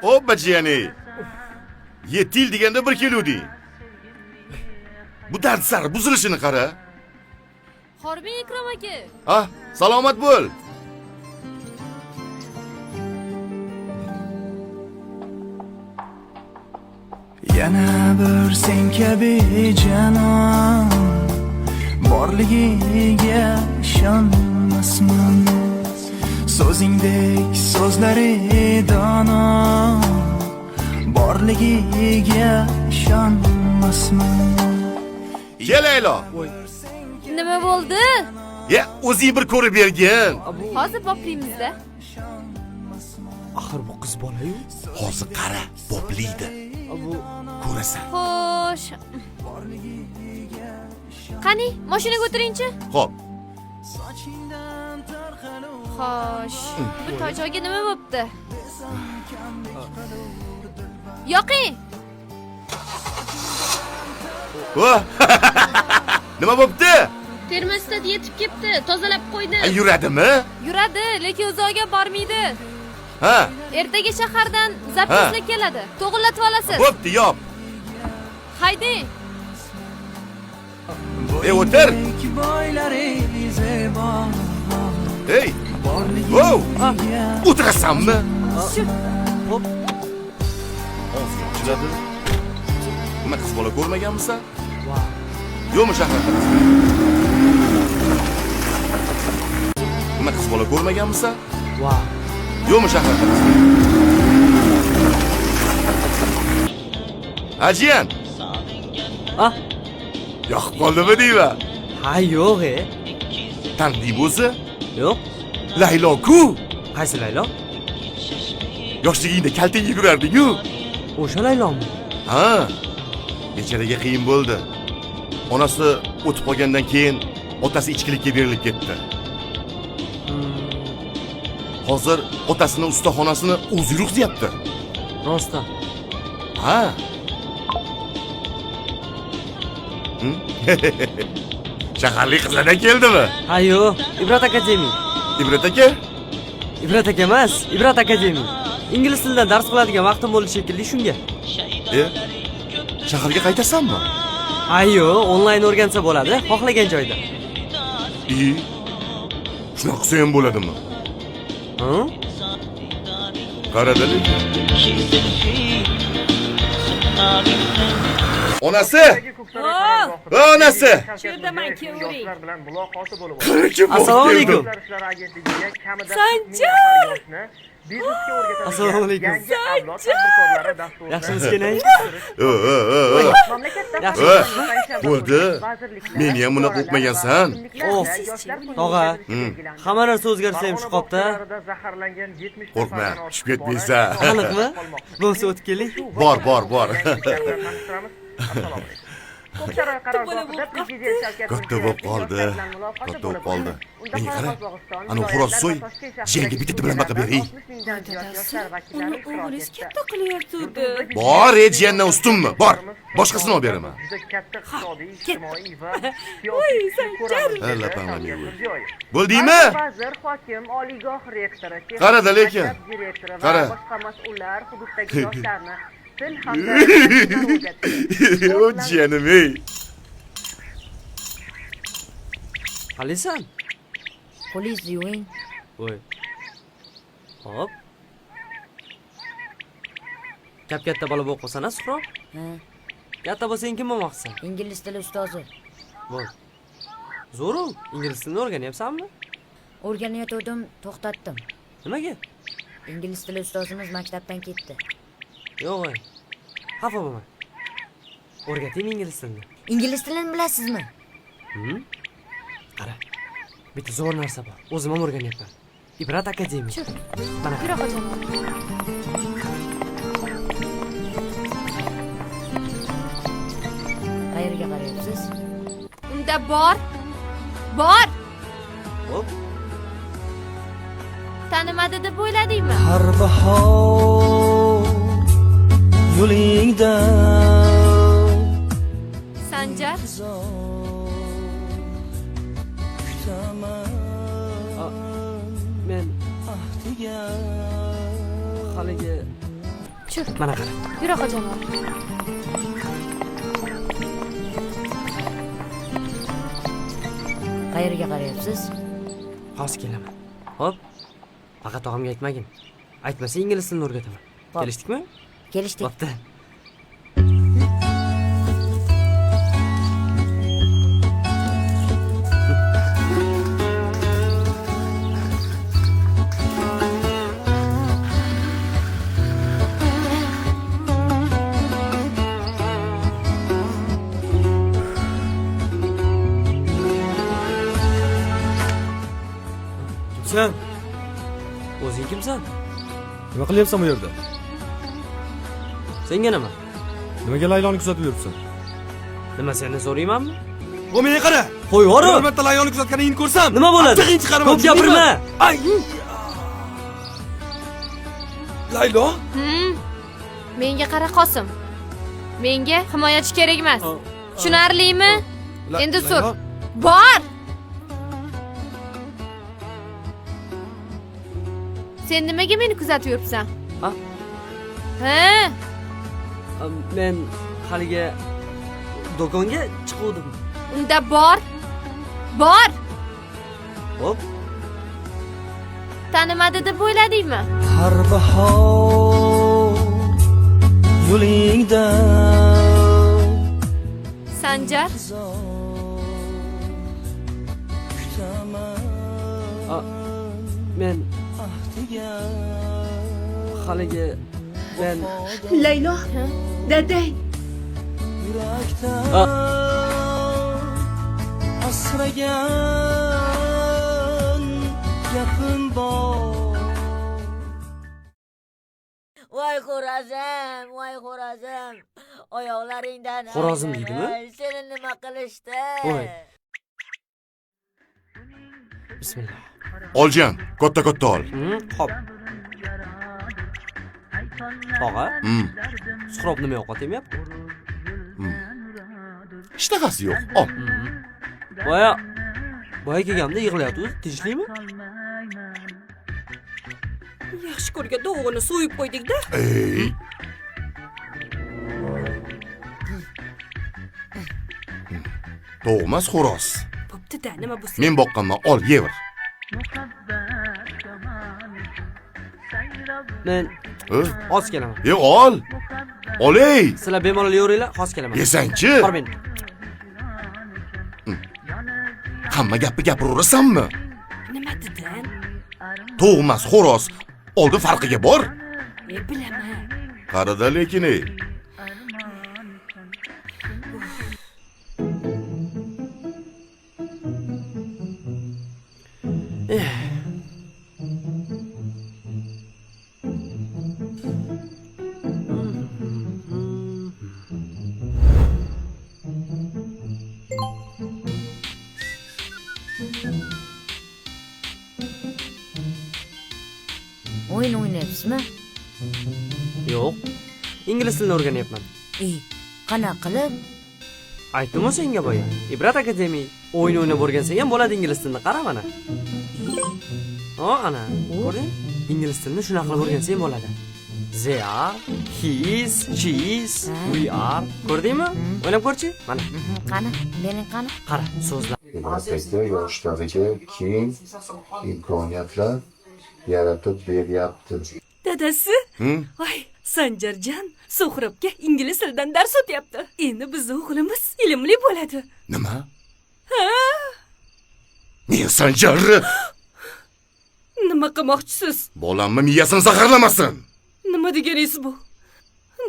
Obba jiyani. 7 yil deganda bir keluvding. Bu dardisar buzilishini qara. Hormang, Ikrom aka. Ah, salomat bo'l. Yana bir sen kabi janon borligiga ishonmasman. So'zingdek so'zlari dono borligiga ishonmasman. Kel, Laylo. Nima bo'ldi? Ya, o'zing bir ko'rib bergin. Hozir boplaymizda. Axir bu qiz bola-yu. Hozir qara, boplaydi. Bu Ko'rasan. Xo'sh. Qani, mashinaga o'tiringchi. Xo'p. Xo'sh, bu toychoqga nima bo'pti? Yoqing. Va. Nima bo'pti? Termostat yetib ketdi, tozalab qo'ydim. Yuradimi? Yuradi, lekin uzoqga bormaydi. Ha, Ertaga shahardan zapchastlar keladi. To'g'irlatib olasiz. Bo'pti, yop. Haydang. Ey, o'tir. Boylari zebo Ey, Wow! O'tirasanmi? Shu. Hop. Og'zing ochiladi. Nima, qiz bola ko'rmaganmisan? Va. Yo'qmi shaharda qiz? Nima, qiz bola ko'rmaganmisan? Va. Yo'qmi shaharda qiz? Ha, jiyan, Ah, yoqib qoldimi deyman? Ha, yo'q, e. Tanidingmi o'zi? Yo'q. Laylo-ku. Qaysi Laylo? Yoshligingda kaltak yugurarding-ku. O'sha Laylomi? Ha. Becharaga qiyin bo'ldi. Onasi o'tib qolgandan keyin otasi ichkilikka berilib ketdi. Hozir otasini ustaxonasini o'zi yurg'izyapti. Rostdan. Ha. Shaharlik qizlardan keldimi? Ha, yo'q. Ibrat Akademiya. Ibrat aka? Ibrat aka emas, Ibrat Akademiya. Ingliz tilidan dars qiladigan vaqtim bo'ldi shekilli shunga. E? Shaharga qaytasanmi? Ha, yo'q, onlayn o'rgansa bo'ladi, xohlagan joyda. I. Shunaqa qilsa ham bo'ladimi? Ha? Qarada lekin. Onasi! Oo, Onasi! Shu yerdaman, kelavering. Assalomu alaykum. Sanjar! Assalomu alaykum. Yaxshimisiz, kelin? Ö, ö, ö, ö. Yaxshi. Ö, bo'ldi. Meni ham bunaqa o'pmagansan. Oh, tog'a, hamma narsa o'zgarsa ham shu qopda. Qo'rqma, tushib ketmaysan. Aniqmi? Bo'lmasa o'tib keling. Bor, bor, bor. Katta bo'lib qoldi. Katta bo'lib qoldi. Menga qara. Ana xo'roz so'y, jiyanga bitta bilan baqa bering. Dadasi, uni o'g'lingiz katta qilyapti. Bor, ey, jiyandan ustunmi? Bor. Boshqasini olib beraman. Voy, Sanjar. Alla pamami. Bo'ldingmi? Vazir, hokim, oliygoh rektori, Qarada lekin. maktab direktori va Qara. boshqa mas'ullar hududdagi yoshlarni til hamda o'rgatdi. O jiyanim ey. Qalaysan? Qo'lingizni yuving. Voy. Hop. Kap katta bola bo'lib qolsan, a, Suhrob? Ha, Katta bo'lsang kim bo'lmoqchisan? Ingliz tili ustozi. Bo'l. Zo'ru, ingliz tilini o'rganyapsanmi? O'rganayotgandim, to'xtatdim. Nimaga? Ingliz tili ustozimiz maktabdan ketdi. Yo'q, ey. Xafa bo'lma. O'rgataymi ingliz tilini? Ingliz tilini bilasizmi? Qara. Bitta zo'r narsa bor. O'zim ham o'rganyapman. Ibrat Akademiya. Mana. Yura qachon. Qayerga qarayapsiz? Unda bor. Bor. Hop. Tanimadi deb o'yladingmi? Har bahor yo'lingda Sanjar, kutaman. Men Ahdiga haligi Tushir. Mana qara. Yura jonivor. Qayerga qarayapsiz? Hozir kelaman. Xo'p. Faqat tog'amga aytmagin. Aytmasa ingliz tilini o'rgataman. Xo'p. Kelishdikmi? Kelishdik. Bo'pti. Kimsan? O'zing kimsan? Nima qilyapsan bu yerda? Senga nima? Nimaga Layloni kuzatib yuribsan? Nima sendan so'raymanmi? O menga qara. Qo'y Biror yuboru. marta Layloni kuzatganingni ko'rsam, Nima bo'ladi? Tig'ing chiqaraman. Ko'p gapirma. Ay! Laylo? Menga qara Qosim. Menga himoyachi kerak emas. Tushunarlimi? Endi sur. Laylo? Bor. Sen nimaga meni kuzatib yuribsan? Ha? Ha? Men haligi do'konga chiquvdim. Unda bor. Bor. Xo'p. Tanimadi deb o'yladingmi? Har bahor yo'lingda Sanjar, kutaman Men ahdiga haligi men Laylo, dadang. Yurakda asragan gapim bor. Voy xo'rozim, voy xo'rozim. Oyoqlaringdan Xo'rozim deydimi? Seni nima qilishdi? Voy. Bismillah. Oljan, katta-katta ol. Xo'p. Tog'a, Suhrob nima ovqat yemayapti? Ishtahasi yo'q. Ol. Boya boya kelganimda yig'layapti o'zi, tinchlikmi? Yaxshi ko'rgan to'g'ini so'yib qo'ydik-da. Ey. Tovuq emas, xo'roz. Bo'pti-da, nima bo'lsa. Men boqqanman, ol, yever. Men hozir kelaman. E, ol. Ol ey. Sizlar bemalol yeveringlar, hozir kelaman. Yesangchi. Bor men. Hamma gapni gapiraverasanmi? Nima dedin? Tovuq emas, xo'roz. Oldin farqiga bor. E, bilaman. Qarada lekin ey. O'yin o'ynayapsizmi? Yo'q. Ingliz tilini o'rganyapman. E, qanaqa qilib? Aytdim-ku senga boya. Ibrat Academy. O'yin o'ynab o'rgansang ham bo'ladi ingliz tilini. Qara mana. O, ana, ko'rding? Ingliz tilini shunaqa qilib o'rgansang bo'ladi. They are, he is, she is, we are. Ko'rdingmi? O'ynab ko'rchi. Mana, Qani, bering qani. qara, so'zlar. Ibrat aka yoshlarga keng imkoniyatlar yaratib beryapti. Dadasi? Voy, Sanjarjon Suhrobga ingliz tilidan dars o'tyapti. Endi bizni o'g'limiz ilmli bo'ladi. Nima? Men Sanjarni Nima qilmoqchisiz? bolamni miyasini zaharlamasin. Nima deganingiz bu?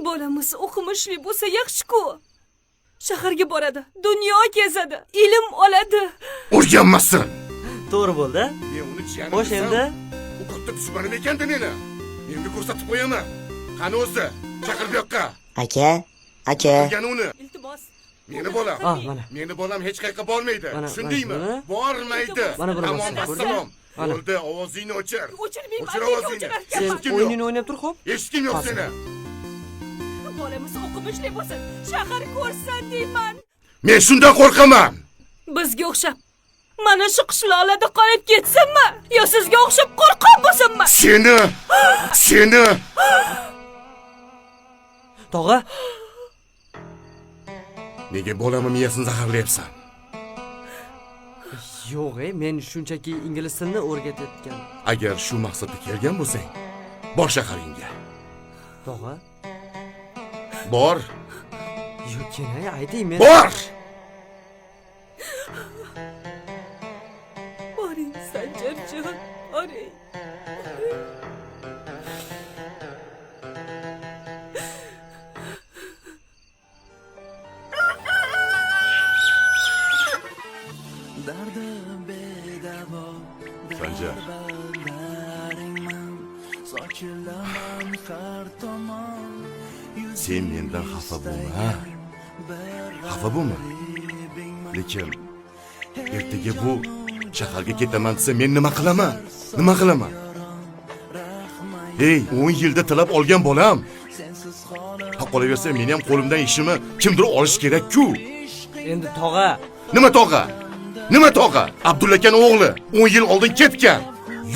Bolamiz o'qimishli bo'lsa yaxshi-ku. Shaharga boradi, dunyo kezadi, ilm oladi. O'rganmasin. To'g'ri bo'ldi. Men uni jiyanim Xo'sh, desam, endi u katta dushmanim ekanda meni. Menga ko'rsatib qo'yaman. Qani o'zi? Chaqir bu yoqqa. Aka, aka. Qilgani uni. Iltimos. Meni bolam. Ah, mana. Meni bolam hech qayerga bormaydi. Mana, Tushundingmi? mana. Bormaydi. Mana buni Tamom, bosing, vassalom. Mana. Bo'ldi, ovozingni o'chir. O'chirmayman, O'chir nega ovozingni. o'chirar Sen ekanman? Eshitgim yo'q. o'yinini o'ynab tur, xo'p? Eshitgim yo'q Hozir. seni. Bolamiz o'qimishli bo'lsin, shahar ko'rsin deyman. Men shundan qo'rqaman. Bizga o'xshab mana shu qishloqlarda qolib ketsinmi? Yo sizga o'xshab qo'rqoq bo'lsinmi? Seni, seni. Tog'a. Nega bolamni miyasini zaharlayapsan? Yo'q, men shunchaki ingliz tilini o'rgatayotgan. Agar shu maqsadda kelgan bo'lsang, bor shaharingga. Tog'a. Bor. Yo'q, kelay, ayting men. Bor! Boring Sanjarjon, boring. Sanjar. Sen mendan xafa bo'lma. Xafa bo'lma. Lekin ertaga bu shaharga ketaman desa men nima qilaman? Nima qilaman? Ey, 10 yilda tilab olgan bolam. Ha, qolaversa meni ham qo'limdan ishimni kimdir olish kerak-ku. Endi tog'a. Nima tog'a? Nima tog'a? Abdulla akani o'g'li 10 yil oldin ketgan.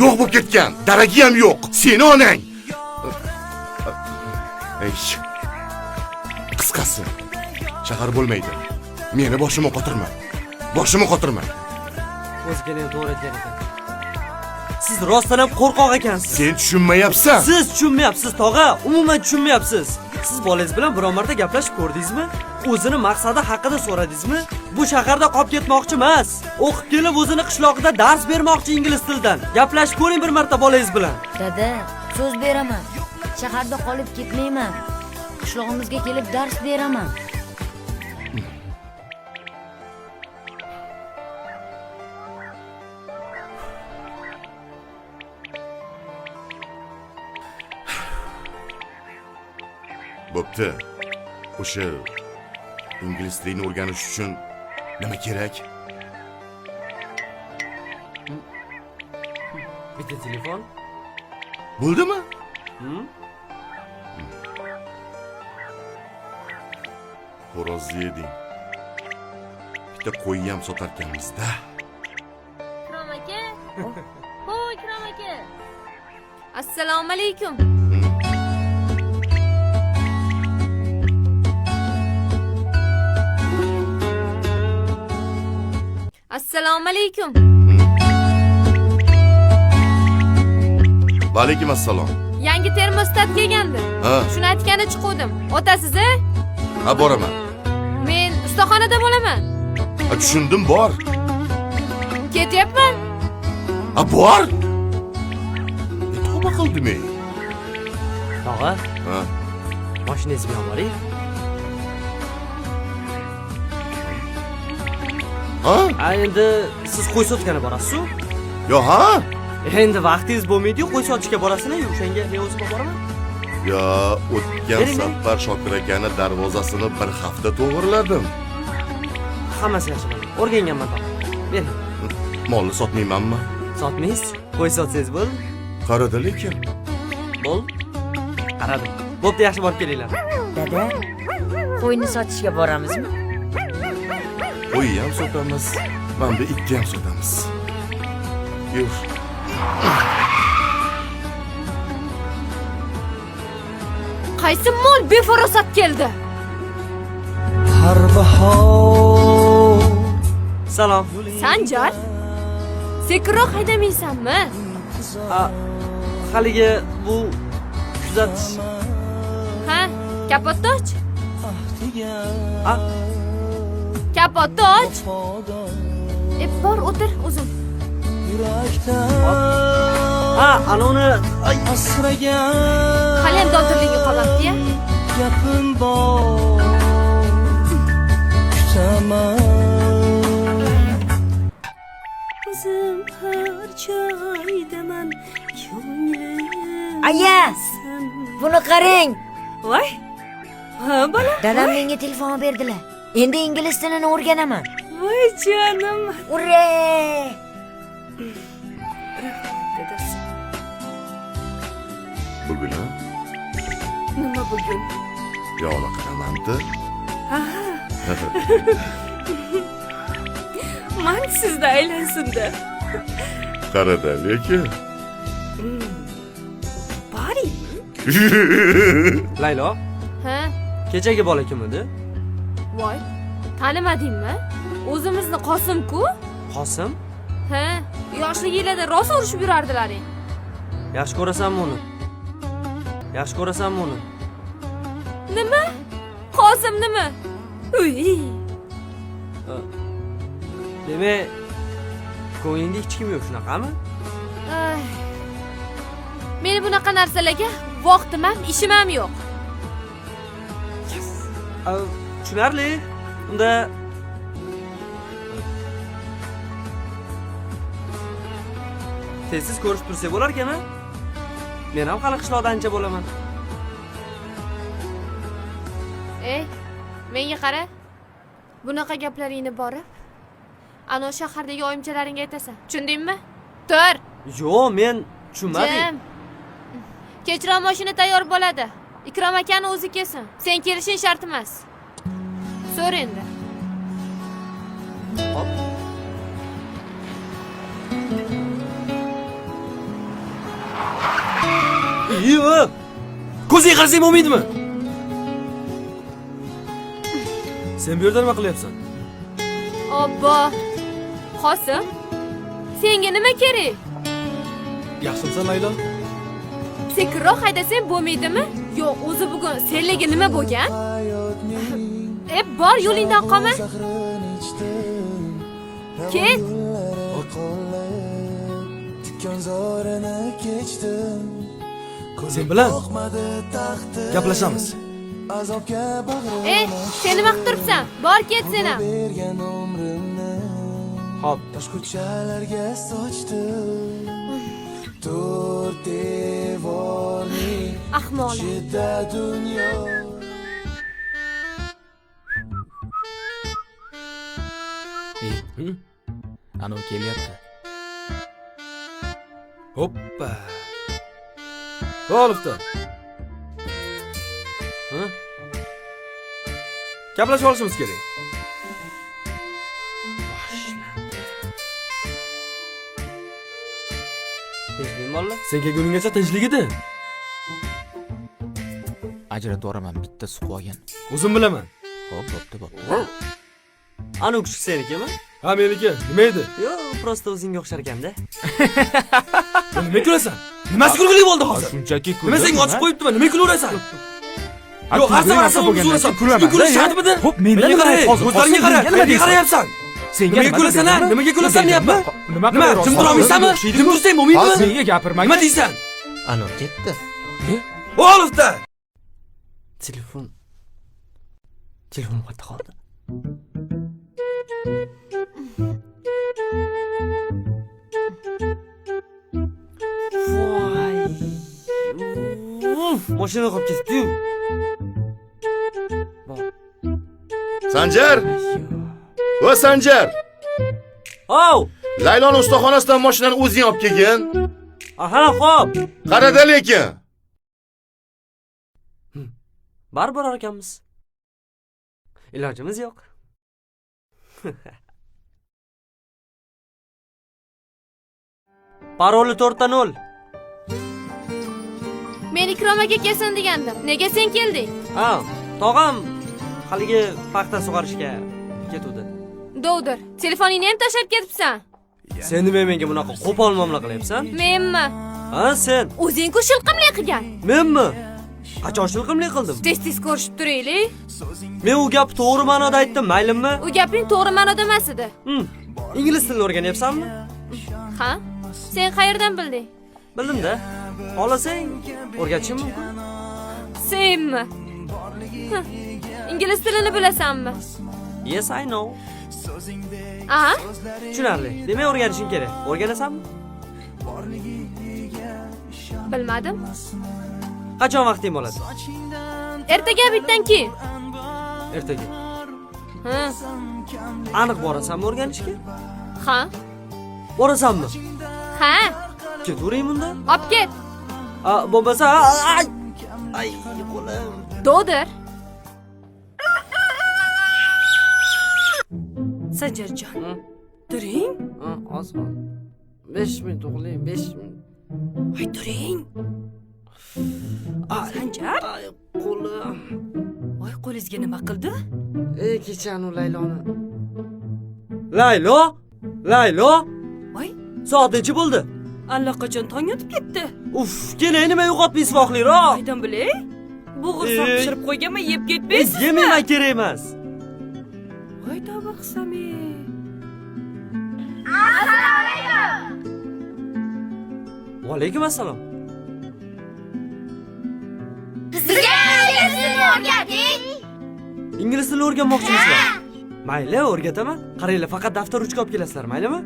Yo'q bo'lib ketgan. Daragi ham yo'q. Seni onang. Ey, qisqasi, shahar bo'lmaydi. Meni boshimni qotirma. Boshimni qotirma. O'zgani ham to'g'ri aytgan ekan. Siz rostdan ham qo'rqoq ekansiz. Sen tushunmayapsan. Siz tushunmayapsiz tog'a, umuman tushunmayapsiz. Siz bolangiz bilan biror marta gaplashib ko'rdingizmi? O'zini maqsadi haqida so'radingizmi? Bu shaharda qolib ketmoqchi emas. O'qib kelib o'zini qishlog'ida dars bermoqchi ingliz tilidan. Gaplashib ko'ring bir marta bolangiz bilan. Dada, so'z beraman. Shaharda qolib ketmayman. Qishlog'imizga kelib dars beraman. Bo'pti. O'sha ingliz tilini o'rganish uchun nima kerak? Bitta telefon. Bo'ldimi? Xo'rozni yeding. Bitta qo'yni ham sotarkanmiz-da. Ikrom aka. Qo'y, Ikrom aka. Assalomu alaykum. Assalomu alaykum. Va alaykum assalom. Yangi termostat kelgandi. Shuni aytgani chiquvdim. Otasiz-a? Ha, boraman. Men ustaxonada bo'laman. Ha, tushundim, bor. Ketyapman. Ha, bor. Tavba qildim ey. Tog'a. Ha. Mashinangiz bilan boring. Ha? Ha, endi siz qo'y sotgani borasiz-ku? Yo, ha? Endi vaqtingiz bo'lmaydi-yu, qo'y sotishga borasiz-ku, o'shanga men o'zim boraman. Yo, o'tgan safar Shokir akani darvozasini bir hafta to'g'riladim. Hammasi yaxshi bo'ladi. O'rganganman tog'a. Bering. Molni sotmaymanmi? Sotmaysiz? Qo'y sotsangiz bo'ldi. Qaradi lekin. Bo'ldi. Qaradim. Bo'pti, yaxshi borib kelinglar. Dada, qo'yni sotishga boramizmi? Qo'yni ham sotamiz, mana bu itni ham sotamiz. Yur. Qaysi mol befarosat keldi? Har bahor. Salom. Sanjar, sekinroq haydamaysanmi? Haligi bu kuzatish. Ha, kapotni och. A? Kapotni och. Bor o'tir o'zim. Ha, ana uni asragan. Hali ham doddirligi qolmabdi-ya. Gapim bor. Kutaman. O'zim har joydaman, ko'nglim. Aya, buni qarang. Voy. Ha, bola. Dadam menga telefon berdilar. Endi ingliz tilini o'rganaman. Voy jonim. Ura! Dadasi. Bugun ha? Nima bugun? Piyola qilaman-da. Man sizda aylansin-da. Qarada lekin. Boring. Laylo. Ha? Kechagi bola kim edi? Voy, tanimadingmi? O'zimizni Qosim-ku. Qosim? Ha, yoshliginglarda rosa urushib yurardilaring. Yaxshi ko'rasanmi uni? Yaxshi ko'rasanmi uni? Nima? Qosim nima? Uy. Demak, ko'nglingda hech kim yo'q, shunaqami? Meni bunaqa narsalarga vaqtim ham, ishim ham yo'q. Tushunarli. Unda tez-tez ko'rishib tursak bo'lar ekan-a? Men ham hali qishloqda ancha bo'laman. Ey, menga qara. Bunaqa gaplaringni borib, ana shahardagi oyimchalaringga aytasan. Tushundingmi? Tur. Yo'q, men tushunmadim. Kechroq mashina tayyor bo'ladi. Ikrom akani o'zi kelsin. Sen kelishing shart emas. So'r endi. Hop. Yo'q. Ko'zingga qarasang bo'lmaydimi? Sen bu yerda nima qilyapsan? Obbo. Qosim, senga nima kerak? Yaxshimisan, Laylo? Sekinroq haydasang bo'lmaydimi? Yo'q, o'zi bugun senlarga nima bo'lgan? Bor yo'lingdan qolma. Ket. Sen bilan gaplashamiz. Sen nima qilib turibsan? Bor ket sen ham. Hop. Tosh ko'chalarga sochdim. To'rt devorning ahmoqlar. Ichida dunyo. Anov kelyapti. Hoppa. Bo'libdi. Ha? Gaplashib olishimiz kerak. Tinchlikmi bolalar? Sen kelguninggacha tinchlik edi. Ajratib yuboraman, bitta suqib olgin. O'zim bilaman. Xo'p, bo'pti, bo'pti. Ana kuchuk senikimi? Ha, meniki. Nima edi? Yo'q, prosta o'zingga o'xshar ekanda. Nima kulasan? Nimasi kulgili bo'ldi hozir? Shunchaki kuldim. Nima senga ochib qo'yibdimi? Nima kulaverasan? Yo'q, har safar asabimni so'rasan. Kulaman. Kulish shartmidi? Xo'p, mendan qara, hozir. Ko'zlaringga qara, nimaga qarayapsan? Senga nimaga kulasan? Nimaga kulasan deyapman? Nima Nima, jim turolmaysanmi? Jim tursang bo'lmaydimi? Senga gapirmang. Nima deysan? Anor ketdi. Bo'libdi. Telefon. Telefon qayerda qoldi? Voy. Mashina qolib ketdi-yu. Sanjar! Va Sanjar! Ov! Layloni ustaxonasidan mashinani o'zing olib kelgin. Aha, xo'p. Qarada lekin. Baribir ekanmiz. Ilojimiz yo'q. Paroli 4-0. Men Ikrom aka kelsin degandim. Nega sen kelding? Ha, tog'am haligi paxta sug'arishga ketuvdi. Dovdir, telefoningni ham tashlab ketibsan. Sen nima menga bunaqa qo'pol muomala qilyapsan? Menmi? Ha, sen. O'zing-ku shilqimlik qilgan. Menmi? Qachon shilqimlik qildim? Tez-tez ko'rishib turaylik. Men u gapni to'g'ri ma'noda aytdim, maylimi? U gaping to'g'ri ma'noda emas edi. Ingliz tilini o'rganyapsanmi? Ha? Sen qayerdan bilding? Bildim-da. Xohlasang o'rgatishim mumkin. Senmi? Ingliz tilini bilasanmi? Yes, I know. Aha. Tushunarli. Demak, o'rganishing kerak. O'rganasanmi? Bilmadim. Qachon vaqting bo'ladi? Ertaga bitdan keyin. Ertaga. Ha. Aniq borasanmi o'rganishga? Ha. Borasanmi? Ha. Ketavering bunda. Olib ket. A, bo'lmasa, ay. Ay, qo'lim. Dodir. Sanjarjon. Turing. Oz qoldi. 5 minut o'g'lim, 5 minut. Ay, turing. Sanjar. Ay, qo'lim. Voy, Layloga nima qildi? Kecha anu Layloni. Laylo? Laylo? Voy, Soat necha bo'ldi? Allaqachon tong otib ketdi. Uf, keling, nima yo'qotmaysiz vaqtliroq? Qaydan bilay? Bo'g'irsoq pishirib qo'yganman, yeb ketmaysizmi? Yemayman, kerak emas. Voy, tavba qilsam. Assalomu alaykum. Va alaykum assalom. Bizga ingliz tilini o'rgating. Ingliz tilini o'rganmoqchimisizlar? Mayli, o'rgataman. Qaranglar, faqat daftar ruchka olib kelasizlar, maylimi?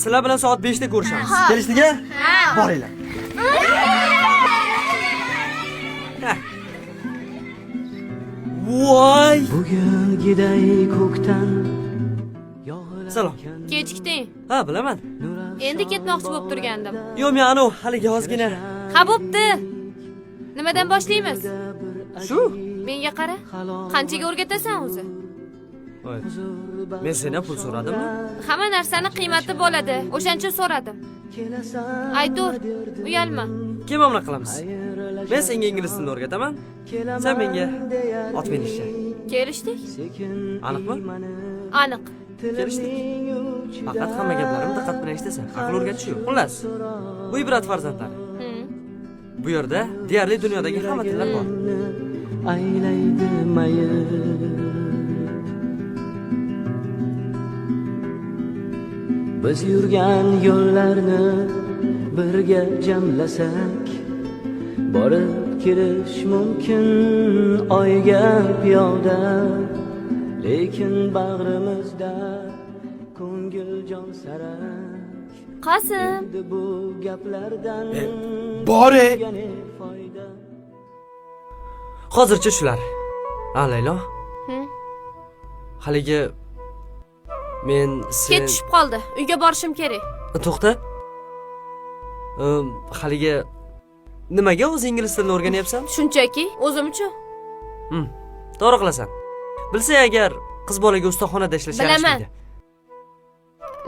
Sizlar bilan soat 5 da ko'rishamiz. Kelishdik a? Boringlar. Voy! Bugungiday ko'kdan Salom. Kechikding. Ha, bilaman. Endi ketmoqchi bo'lib turgandim. Yo'q, men anu haligi ozgina. Ha, bo'pti. Nimadan boshlaymiz? Shu. Menga qara. Qanchaga o'rgatasan o'zi? Voy. Men sendan pul so'radimmi? Hamma narsani qiymati bo'ladi. O'shancha so'radim. Aytur, uyalma. Keyin mana qilamiz. Men senga ingliz tilini o'rgataman. Sen menga ot minishni. Kelishdik? Aniqmi? Aniq. Kelishdik. Faqat hamma gaplarimni diqqat bilan eshitasan. Aql o'rgatish yo'q. Xullas, bu Ibrat farzandlari. Bu yerda deyarli dunyodagi hamma tillar bor. Aylaydi mayib. Biz yurgan yo'llarni birga jamlasak, borib kelish mumkin oyga piyoda, lekin bag'rimizda ko'ngil jon sarak. Qosim, bu gaplardan Bor. Foyda. Hozircha shular. Ha, Laylo. Haligi men sen Kech tushib qoldi. Uyga borishim kerak. To'xta. Haligi nimaga o'zi ingliz tilini o'rganyapsan? Shunchaki o'zim uchun. To'g'ri qilasan. Bilsang agar qiz bolaga ustaxonada ishlash Bilaman. yarashmaydi.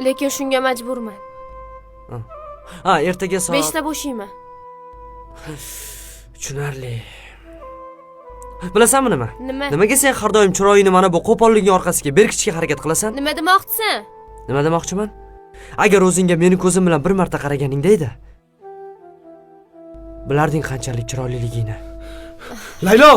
Lekin shunga majburman. Ha, ertaga soat 5 da bo'shayman. Tushunarli. Bilasanmi nima? Nima? Nimaga sen har doim chiroyingni mana bu qo'polliging orqasiga berkitishga harakat qilasan? Nima demoqchisan? Nima demoqchiman? Agar o'zingga meni ko'zim bilan bir marta qaraganingda edi, bilarding qanchalik chiroyliligingni. Laylo!